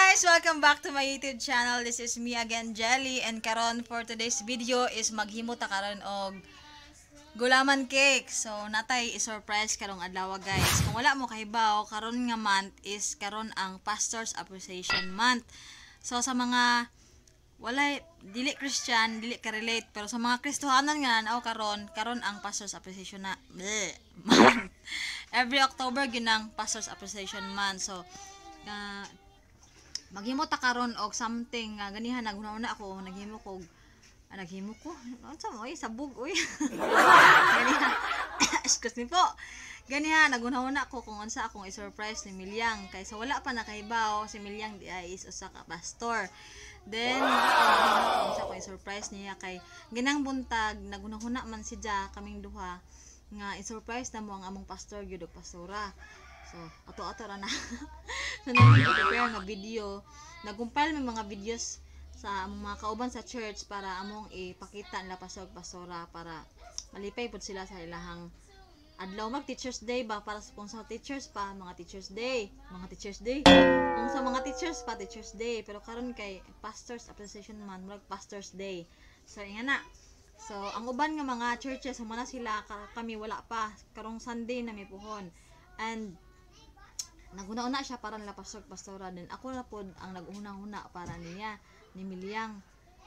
Guys! Welcome back to my YouTube channel. This is me again, Jelly. And karon for today's video is maghimo ta karon og gulaman cake. So, natay i-surprise karong adlaw, guys. Kung wala mo kahibaw, karon nga month is karon ang Pastor's Appreciation Month. So, sa mga walay dili Christian, dili ka relate, pero sa mga Kristohanon nga nanaw karon, karon ang Pastor's Appreciation na bleh, month. Every October ginang Pastor's Appreciation Month. So, maghimo ta karon og something nga ganihan naghuna-huna ako, naghimo ko naghimo ko unsa mo oy sabog oy. Ganihan, excuse me po, ganihan naghuna-huna ko kung unsa akong i-surprise ni Milyang kay sa wala pa nakahibaw si Milyang di ay is usa ka pastor. Then wow, unsa akong i-surprise niya kay ginang buntag naghuna-huna man si Ja kaming duha nga i-surprise na mo ang among pastor gyud og pastora. So, ato-ato ra na. So, nag-prepare nga video. Nag-compile may mga videos sa among mga kauban sa church para among ipakita nila pastor pastora para malipay pud sila sa ilahang adlaw. Mag Teachers Day ba para sa kung sa teachers pa mga Teachers Day, mga Teachers Day. Kung sa mga teachers pa Teachers Day, pero karon kay Pastors Appreciation Month, murag Pastors Day. So, inga na. So, ang uban nga mga churches humana sila, kami wala pa. Karong Sunday na may puhon. And naguna-una siya para nila pastor pastora din. Ako na pod ang naguna-una para niya ni Milyang.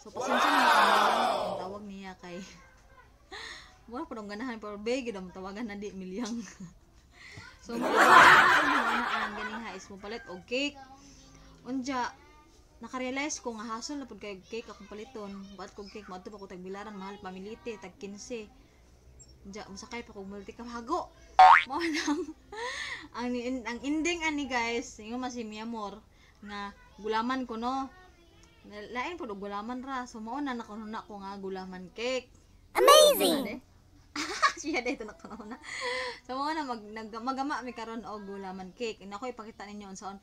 So pasensya na kay Milyang ang tawag niya kay wala pa dong ganahan pero be gid ang tawagan na di Milyang. So mo ang ganiha is mo palit og cake. Unja nakarealize ko nga hasol na pod kay cake akong paliton. Ba't kog cake moadto pa ko tagbilaran, mahal pamilite tag 15. Unja mosakay pa kog multi hago. Mao nang ang ending ani guys, ingon man si mi amor nga gulaman ko no. Lain pud og gulaman ra. So mao na nakununa ko nga gulaman cake. Amazing. Siya dito nakununa. So mao na magama mi karon og gulaman cake. And ako ipakita ninyo unsaon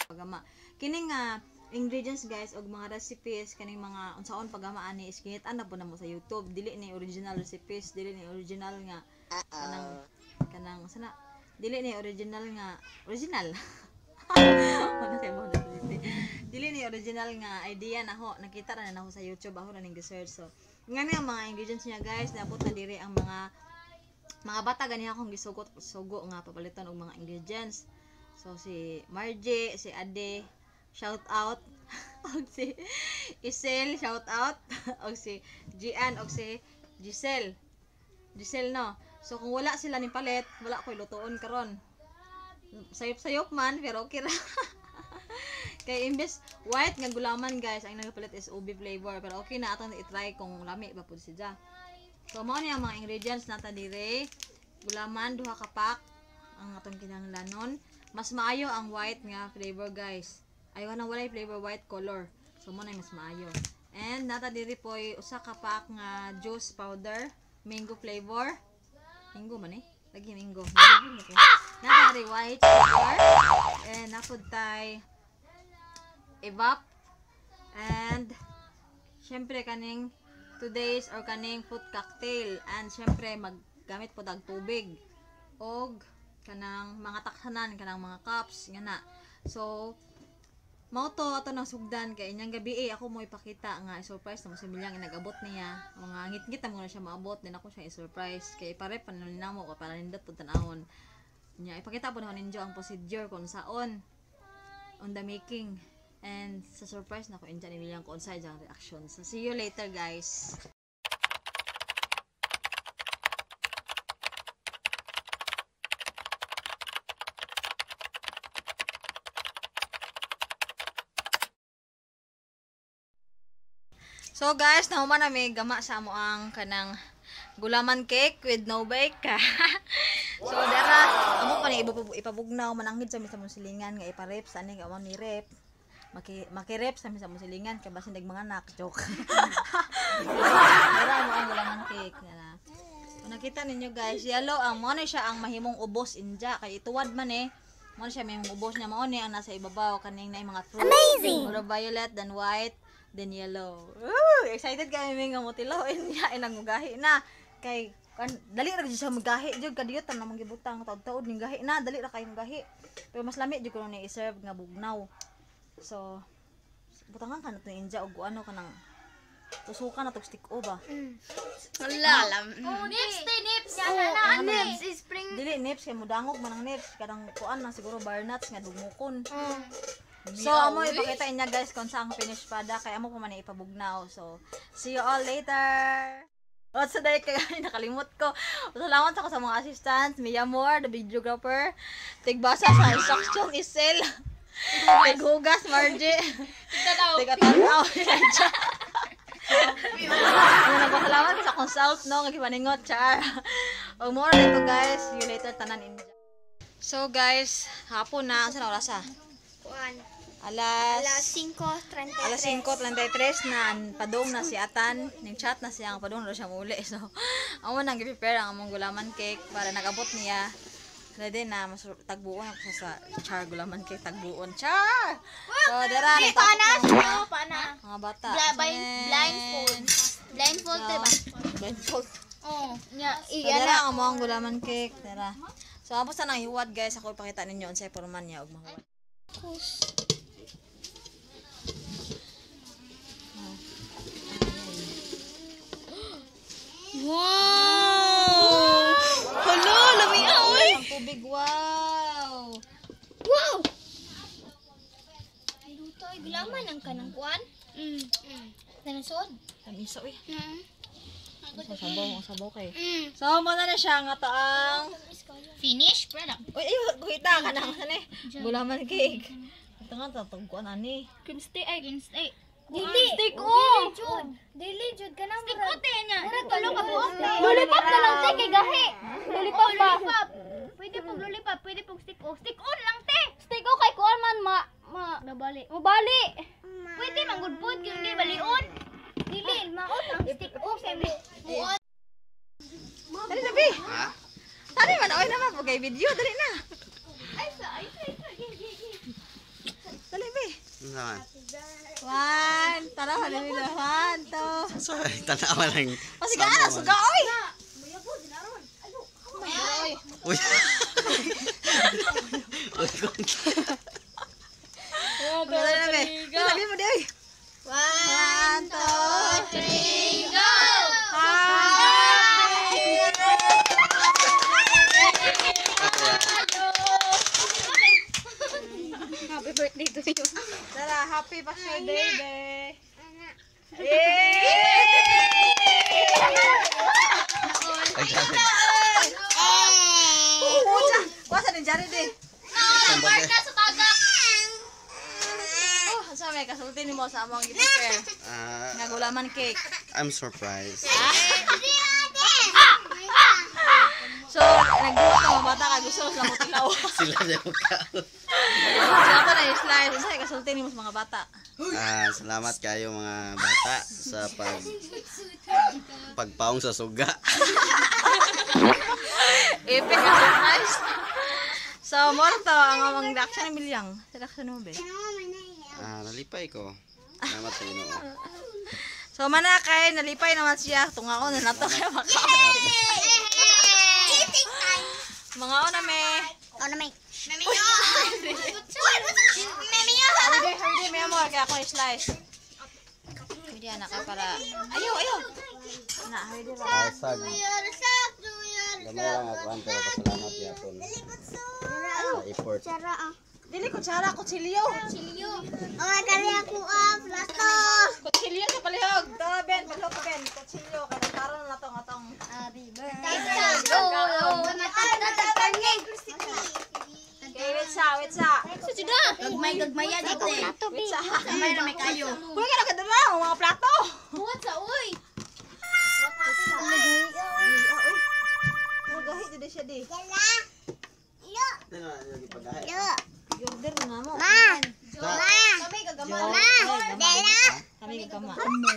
pagama. Kini nga ingredients guys og mga recipes kaning mga unsaon pagama ani is kinit-an na po namo sa YouTube. Dili ni original recipes, dili ni original nga kanang kanang sana dili ni original nga original. Wala kay mo dili ni original nga idea na ho, nakita ra na ho sa YouTube, ako na ning research. So ngani ang mga ingredients niya guys, naabot na diri ang mga bata gani akong gisugot sugo nga papalitan og mga ingredients. So si Margie, si Ade, shout out, og si Isel, shout out, og si Gian, og si Giselle. Giselle no. So kung wala sila ni palit, wala ko'y lutuon karon. Sayop-sayop man pero okay ra. Kay imbes white nga gulaman guys, ang nagapalit is ubi flavor, pero okay na atong i-try kung lami ba pud siya. So mao ni ang mga ingredients nata dire. Gulaman duha ka pack ang atong kinahanglanon. Mas maayo ang white nga flavor guys. Ayaw na walay flavor, white color. So mo na mas maayo. And nata diri poy usa ka pack nga juice powder, mango flavor. Mango man eh. Lagi mango. Nata diri white sugar. And napud tay evap. And syempre kaning today's or kaning fruit cocktail. And syempre maggamit pod og tubig og kanang mga taksanan, kanang mga cups nga na. So mao to ato nang sugdan kay inyang gabi eh, ako mo ipakita nga i-surprise na mo si Milyang nag-abot niya. Mga ngit-ngit na mo na siya maabot, din ako siya i-surprise kay pare panon namo ko para nindot pud tan-awon. Nya ipakita po na ninyo ang procedure kung saon on the making. And sa surprise na ko inja ni Milyang kung unsa iyang reaction. So see you later guys. So guys, nahuman na mi gama sa amo ang kanang gulaman cake with no bake. So dara, amo pa ni ipabugnaw mananghid sa mi sa among silingan nga iparep sa ani nga amo ni rep. Maki-rep sa mi sa among silingan kay basin nagmanganak joke. Dara amo ang gulaman cake na. Kung nakita ninyo guys, yellow ang mo ni siya ang mahimong ubos inja kay ituwad man eh. Mo ni siya mahimong ubos niya, mao ni ang nasa ibabaw kaning na mga fruits. Amazing. Mura violet then white then yellow. Ooh, excited kami nga motilaw niya ay nangugahi na kay Kan dali ra jud siya magahi jud kadiyot tan namang gibutang taud-taud ning gahi na, dali ra kayong gahi. Pero mas lami jud kuno ni i-serve nga bugnaw. So butangan ka na to inja og ano kanang tusukan na tog stick o ba. Wala alam. Oh, nips, te, nips. Oh, Na, nips, spring. Dili nips kay mudangog man ang nips kanang kuan na siguro bar nuts nga dugmukon. So amo ipakita inyo guys kung saan ang finished product kay amo pa man ipabugnaw. So see you all later. What's sa day kay nakalimot ko. Salamat ako sa mga assistants, Mia Moore, the videographer, tigbasa sa instruction Isel. Tighugas Margie. Tigatanaw Elijah. Ano, nagpasalamat ko sa consult no nga gipaningot char. Og more dito guys, see you later tanan inja. So guys, hapon na unsa na orasa? Kuan. Alas Alas 5:33. Alas 5:33 na, padong na si Atan, ning chat na siya ang padong na siya muli. So, amo nang gi-prepare ang among gulaman cake para nagabot niya. Ready na, mas tagbuon ako sa char gulaman cake tagbuon char. So, dara Di, na paana? No, paana. mga bata. Blindfold. Blindfold, diba? Blindfold. Oo. Nya, So, iya dara na. ang among gulaman cake, dara. So, abot sa nang hiwat guys, ako ipakita ninyo unsay porman niya ug mahuwat. Wow! Hala, lami oy. Ang tubig, wow. Wow! Luto ay gulaman ang kanang kuan. Tanasod. Tamisa uy. Mm. Ang sabaw, ang sabaw kay. Mm. So, muna na siya nga to ang Finish product. Uy, ay, kuhita ka na ano eh. Gulaman cake. Ito nga, tatagkuan ani. Cream stick ay cream stick. Dili. Stick o. Jud. Dili jud kanang stick o te nya. Murag tulo ka buok. Lollipop na lang te kay gahi. Lollipop ba? Lollipop. Pwede pog lollipop, pwede pog stick o. Stick on lang te. Stick o kay kuan man ma ma Nabali. mabali. Pwede man gud pud kay hindi balion. Dili maot ang stick o kay mo. Muot. Dali na, Bi. Ha? Dali man, oy naman, pagay video, dali na. Ay sa ay sa. ay, sa. Dali, Bi. Ano naman? One, tara, dali na. One, two. Sorry, tanawa lang. Pasiga na, suga, oy! Oy. Uy. Uy, Dali na, Bi. Dali mo, di, oy. One, two, three, Go! Happy Happy birthday to you. Tara, happy Pastor Day, be. Ay, grabe. Pucha! Kuha sa ni Jared eh. Kumbaga, Sa tagak. Oh, sa may kasulti nimo sa among gi-prepare ah, nga gulaman cake. I'm surprised. So, nagbuhat ang mga bata kay gusto sila mo tilaw. Sila na yung kaon. So, ako na yung slice. Unsa kay kasulti nimo sa mga bata? Ah, salamat kayo mga bata sa pagpaong sa suga. Epic na surprise. So, mo to ang among reaction ni Milyang. Sa reaction mo be. Ah, nalipay ko. Salamat sa Ginoo. So, mana kay nalipay naman siya. Tungaon na nato kay maka. Mga una me. Oh, na may. Hurry, hurry, may amor kay ako i-slice. Hindi anak ka para. Ayaw, ayaw. Na, hurry ba? Asag. Gamay lang ako ang pero pasalamat yapon sa effort. Dili kutsara, kutsilyo. Oh, dali ako ah, plato. Kutsilyo sa palihog. Tara Ben, palihog ka Ben. Kutsilyo kay nagkaroon na tong atong. Happy birthday. Oh, Okay, wait sa, wait sa. Gagmay gagmaya dito eh. Wait sa. Gagmay na may kayo. Uy, ka nakadala ang mga plato. Buhat sa uy. Uy, magahi jud siya di. Order na mo. Kami gagama. Kami gagama.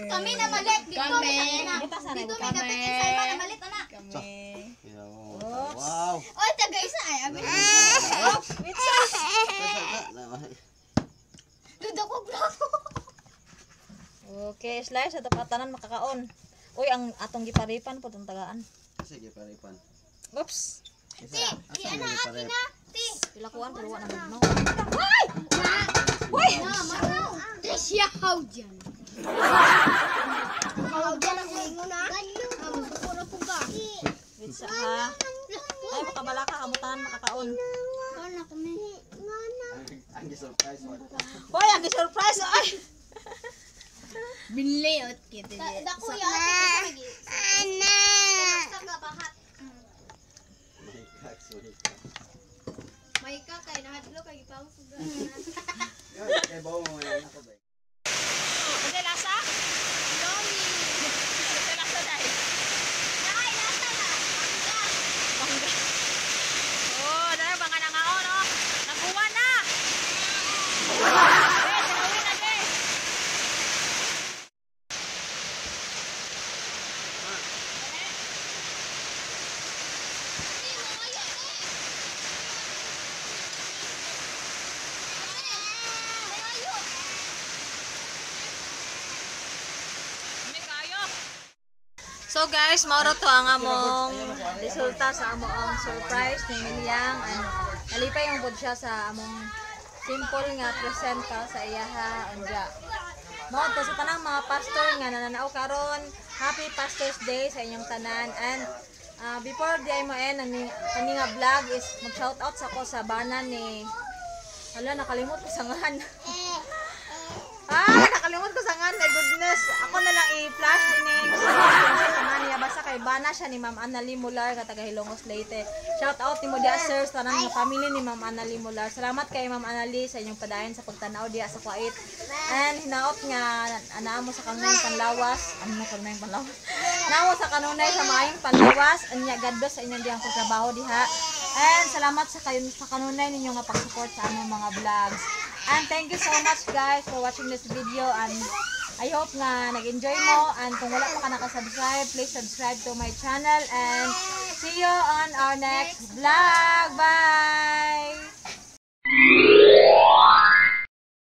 Kami na malit dito kami. Kita sana Dito may dapat insay pa na malit ana. Kami. Wow. Oy, taga isa ay abi. Oops, wait sa. Duda ko plato. Okay, slice sa tapatanan makakaon. Uy, ang atong giparipan po tong tagaan. Sige, paripan. Oops. Isa, asa mo giparep? Pila kuan pero wa na bugno. Tricia Haujan. Haujan ang ingon na. Masuko na po ka. Wait sa ha. Ay makabalaka kamutan makakaon. Kaon ako ni. Ang surprise mo. Hoy, ang surprise ay. Binlayot kita. Dako ya ate. Ana. May kaks, may kaks. May ka kay nahadlo kay gipaus. Yun, kay bawo mo yan ako ba? Ano lasa? Yummy. Ano lasa dai? Ay, lasa na. Bangga. Oh, dahil bangga na nga oh, no. Nakuha na. Eh, sinawin na de. So guys, mauro to ang among resulta sa among surprise ni Milyang and nalipay yung pod siya sa among simple nga present ka sa iyaha anja. Mao to sa tanang mga pastor nga nananaw karon, Happy Pastor's Day sa inyong tanan and before di ay mo end ani kani nga vlog is mag shout out sa ko sa bana ni. Hala, nakalimot ko sa ngalan. Ah, nakalimot ko sa ngan. My goodness. Ako na lang i-flash ini sa nga niya. Basta kay bana siya ni Ma'am Annalie Mular nga taga Hilongos Leyte. Shout out nimo diha sir sa tanan nga family ni Ma'am Annalie Mular. Salamat kay Ma'am Annalie sa inyong padayon sa pagtanaw diha sa Kuwait. And hinaot nga anaa mo sa kanunay panlawas. Ano na kanunay panlawas? Namo sa kanunay sa maayong panlawas. Anya God bless sa inyong diyang pagtrabaho diha. And salamat sa kayo sa kanunay ninyo nga pag-support sa among mga vlogs. And thank you so much guys for watching this video and I hope nga nag-enjoy mo and kung wala pa ka nakasubscribe, please subscribe to my channel and see you on our next vlog. Bye!